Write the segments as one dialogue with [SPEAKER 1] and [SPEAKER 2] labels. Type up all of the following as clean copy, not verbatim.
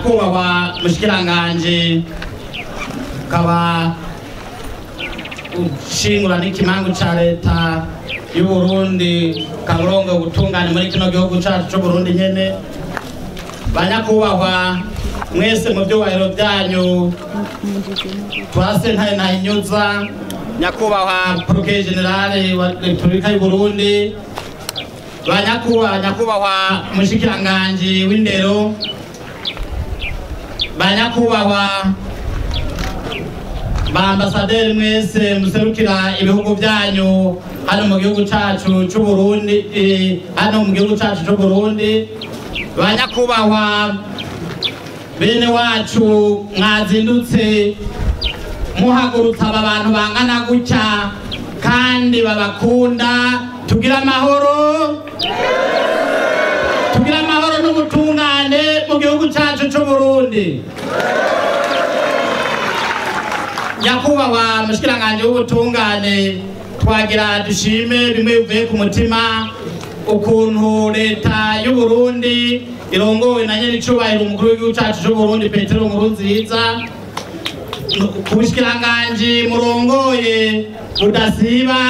[SPEAKER 1] Nyakubahwa mushikiranganje kaba ushingura n'ikimangu ca leta y'u Burundi kaburongo ubutungane muri kino gihugu cacu c'u Burundi nyene, banyakubahwa mwese mu byubahiro byanyu twase ntare ntahinyuza, nyakubahwa Procureur General wa Republika y'u Burundi, banyakubahwa mushikiranganje w'indero, banyakubahwa ba ambasaderi mwese muserukira ibihugu byanyu hano mu gihugu cacu c'u Burundi, hano mu gihugu cacu c'u Burundi, banyakubahwa bene wacu mwazindutse muhagurutsa aba bantu bangana gutya kandi babakunda, tugira amahoro, tugira amahoro n'ubutungane mu gihugu cacu c'u Burundi. Nyakubahwa mushikiranganje w'ubutungane, twagira dushime bimwe bivuye ku mutima ukuntu leta y'u Burundi irongowe na nyenicubahiro umukuru w'igihugu cacu c'u Burundi Petero Nkurunziza, ku bushikiranganji murongoye budasiba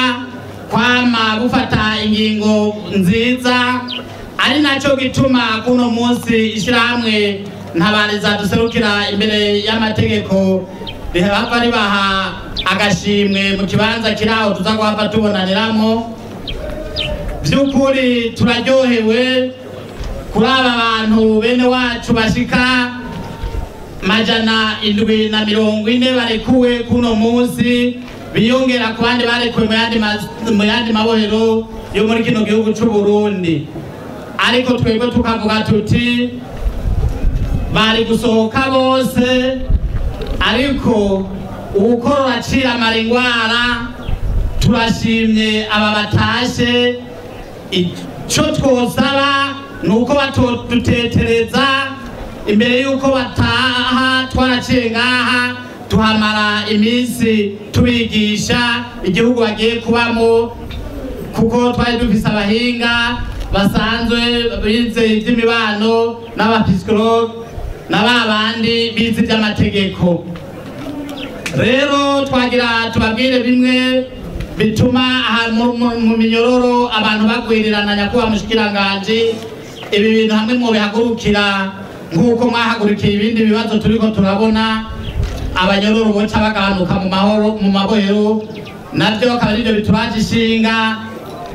[SPEAKER 1] kwama bufata ingingo nziza, ari naco gituma kuno munsi ishirahamwe Ntabariza duserukira imbere y'amategeko rihava ribaha agashimwe mu kibanza kiraho tuza guhava tubonaniramwo. Vy'ukuri turaryohewe kuri aba bantu bene wacu bashika 740 barekuwe kuno munsi, biyongera ku bandi barekuwe mu yandi mabohero yo muri kino gihugu c'u Burundi. Ariko twebwe tukavuga tuti bari gusohoka bose, ariko uwukorora acira amara ingwara. Turashimye aba batashe, ico twosaba nuko batodutetereza imbere yuko bataha. Twaraciye ngaha tuhamara iminsi tubigisha igihugu bagiye kubamo, kuko twari dufise abahinga basanzwe bize ivy'imibano n'abapsikologe na ba bandi bize ivy'amategeko. Rero twagira tubabwire bimwe bituma aha mu minyororo abantu bagwirirana. Nyakubahwa mushikiranganje, ibi bintu hamwe mwobihagurukira nk'uko mwahagurukiye ibindi bibazo turiko turabona, abanyororo boca bagabanuka mu mahoro mu mabohero, navyo akaba arivyo bituraje ishinga.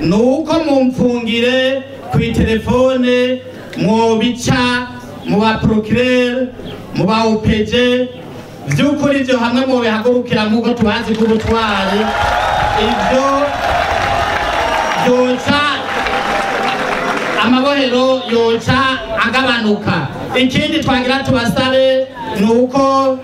[SPEAKER 1] Nuko mumfungire kw'itelefone mwobica mu ba procureur, mu ba OPG, vy'ukuri ivyo hamwe mwobihagurukira nk'uko tubazi k'ubutwari, ivyo vyoca amabohero yoca agabanuka. Ikindi twagira tubasabe nuko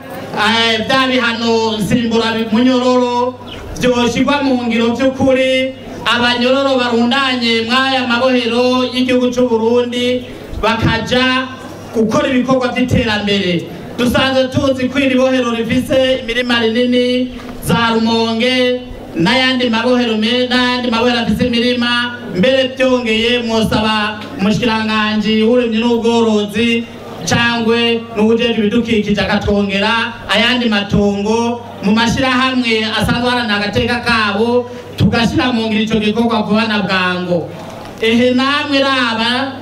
[SPEAKER 1] vya bihano nsimbura munyororo vyoshirwa mu ngiro vy'ukuri, abanyororo barundanye mw'aya mabohero y'igihugu c'u Burundi bakaja gukora ibikorwa vy'iterambere. Dusanzwe tuzi ko iri bohero rifise imirima rinini za Rumonge n'ayandi mabohero n'ayandi mabohero afise imirima. Mbere byongeye mwosaba umushikiranganji w'uburimyi n'ubworozi cangwe n'uwujejwe ibidukikije akatwongera ayandi matongo mu mashirahamwe asanzwe aharanira agateka kabo, tugashira mu ngiro ico gikorwa vuba na bwango. Ehe namwe raba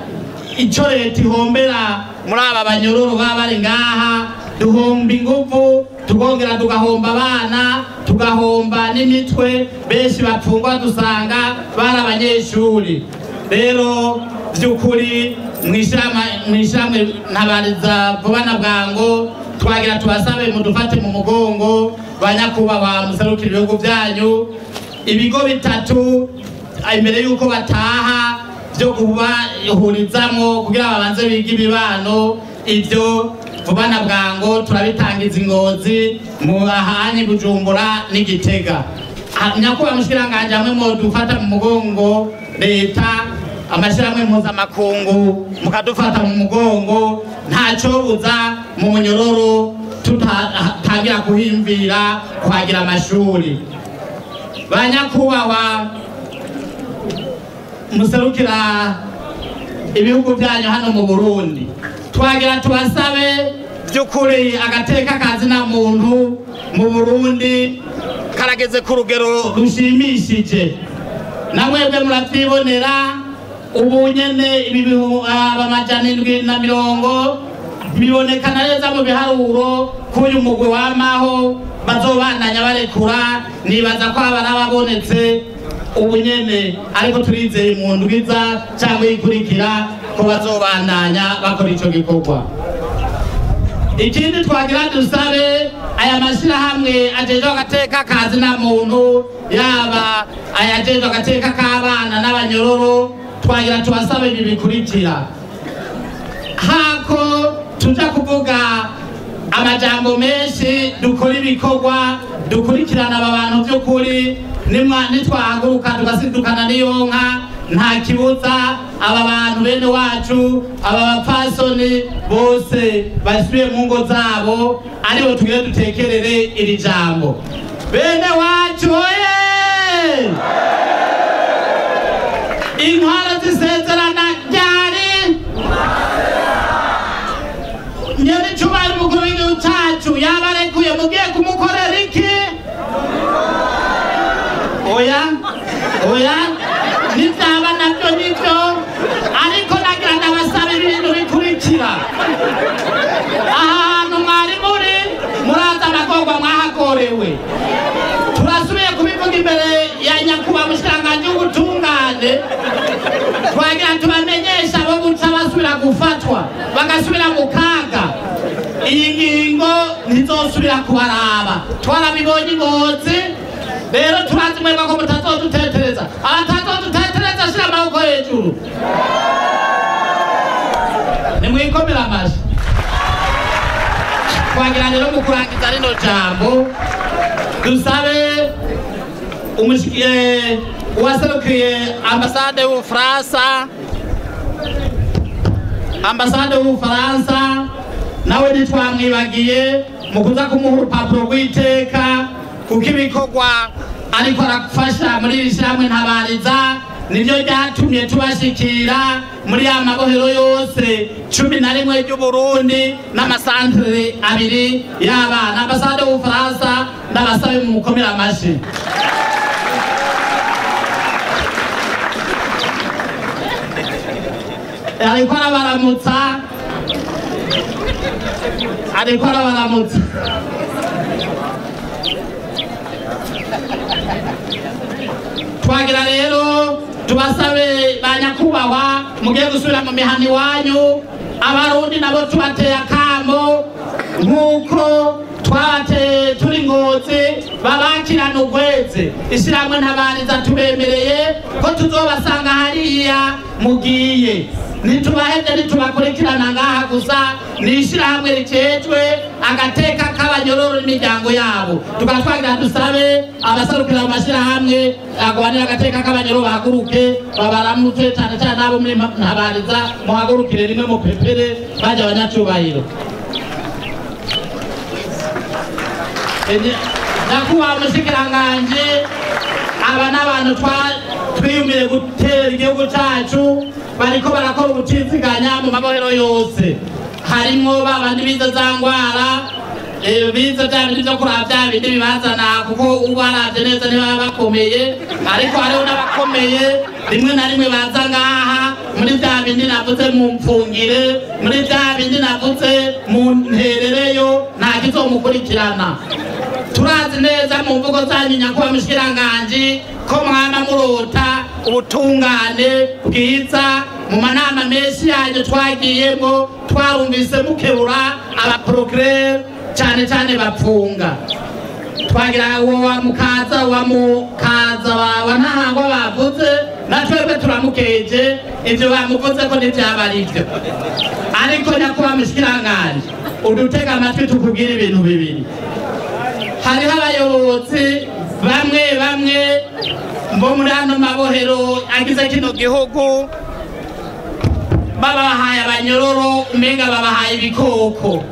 [SPEAKER 1] ico leta ihombera muri aba banyororo baba bari ngaha, duhomba inguvu, tukongera tugahomba abana, tugahomba n'imitwe, benshi bapfungwa dusanga bari abanyeshuri. Rero vy'ukuri mw'ishirahamwe Ntabariza vuba na bwango twagira tubasabe mudufate mu mugongo, banyakubahwa muserukira ibihugu vyanyu, ibigo bitatu imbere yuko bataha vyo kubahurizamwo kugira babanze bige imibano, ivyo vuba na bwango turabitangiza Ingozi, mu ahanyi Bujumbura n'Igitega. Nyakubahwa mushikiranganje, hamwe mwodufata mu mugongo leta, amashirahamwe mpuzamakungu mukadufata mu mugongo, ntacobuza mu munyororo tutatangira kuhimvira kuhagira amashuri. Banyakubahwa muserukira ibihugu byanyu hano mu Burundi, twagira tubasabe By'ukuri agateka kazina muntu mu Burundi karageze ku rugero rushimishije, namwebwe muravyibonera. Ubu nyene ibi 770 bibonekana neza mu biharuro k'uyu mugwi wamaho bazobandanya barekura. Nibaza ko abarababonetse ubu nyene, ariko turizeye mu ndwiza cyangwa ikurikira ko bazobandanya bakora ico gikorwa. Ikindi twagira dusabe aya mashirahamwe ajejwe agateka kazina muntu, yaba ayajejwe agateka k'abana n'abanyororo, twagira tubasabe ibi bikurikira. Hako tuja kuvuga amajambo menshi, dukora ibikorwa dukurikirana aba bantu by'ukuri. Nitwahaguruka tugasidukana n'iyo nka, nta kibuza aba bantu bene wacu, aba bapfasoni bose basubiye mu ngo zabo, aribo tugire dutekerere iri jambo. Bene wacu oye! Intwaro zisezerana ryari? Nyene umukuru w'igihugu cacu yabarekuye, mugiye kumukorera iki? Oya, oya, nivyaba navyo nivyo, ariko nagira ndabasaba ibintu bikurikira. Ahantu mwari muri muraza amagorwa mwahagorewe. Turasubiye kubivuga imbere ya nyakubahwa mushikiranganji w'ubutungane, twagira tubamenyesha abo guca basubira gufatwa bagasubira mu kaga. Iyi ngingo ntizosubira kubaraba, twarabibonye Ingozi. Rero turazi mwebwe ko mutazodutetereza. Abatazodutetereza shira amaboko hejuru, nimwikomere amashi. Twagira rero mu kurangiza rino jambo dusabe uwaserukiye ambasade y'Ubufaransa, ambasade y'Ubufaransa nawe ntitwamwibagiye mu kuza kumuha urupapuro rw'iteka, kuko ibikorwa ariko arafasha muri iri shyirahamwe Ntabariza nibyo ryatumye tubashikira muri ya mabohero yose 11 ry'Uburundi n'amasantere 2 y'abana. Ambasade y'Ubufaransa ndabasabe mu mukomere amashi. Ariko arabaramutsa, ariko arabaramutsa. Twagira rero tubasabe ba nyakubahwa mugiye gusubira mu mihana iwanyu. Abarundi nabo tubateye akamo nk'uko twabateye turi Ngozi, babakirana ugweze. Ishyirahamwe Ntabariza tubemereye ko tuzobasanga hariya mugiye, ntitubahevye ntitubakurikirana ngaha gusa. Ni ishyirahamwe ricejwe agateka k'abanyororo n'imiryango yabo. Tukaba twagira dusabe abaserukira mu mashyirahamwe agwanira agateka k'abanyororo bahaguruke babaramutse, cyane cyane abo muri Ntabariza muhagurukire rimwe mupepere baje abanyacubahiro. Nyakubahwa mushikiranganji, aba n'abantu twiyumvire gutera igihugu cacu, bariko barakora ubutiziganya mu mabohero yose, harimwo babandi bize za ngwara, bize vya bindi vyo kuraba vya bindi bibazana, kuko ubaravye neza ntibaba bakomeye, ariko hariho n'abakomeye rimwe na rimwe baza ngaha muri vya bindi navuze mu mfungire, muri vya bindi navuze mu nterereyo, nta kizomukurikirana. Turazi neza mu mvugo zanyu nyakubahwa mushikiranganji ko mwana murota ubutungane bwiza. Mu manama menshi yanyu twagiyemo twarumvise mukebura abaprocureur cyane cyane bapfunga. Twagira uwo wa mukaza wa mukaza wa Ntahangwa bavuze, na twebwe turamukeje ivyo bamuvuze ko ntivyaba ari vyo. Ariko nyakubahwa mushikiranganji, udutega amatwi tukubwira ibintu bibiri. Hariho abayobozi bamwe bamwe bo muri ano mabohero agize kino gihugu babahaye abanyororo umenga babahaye ibikoko.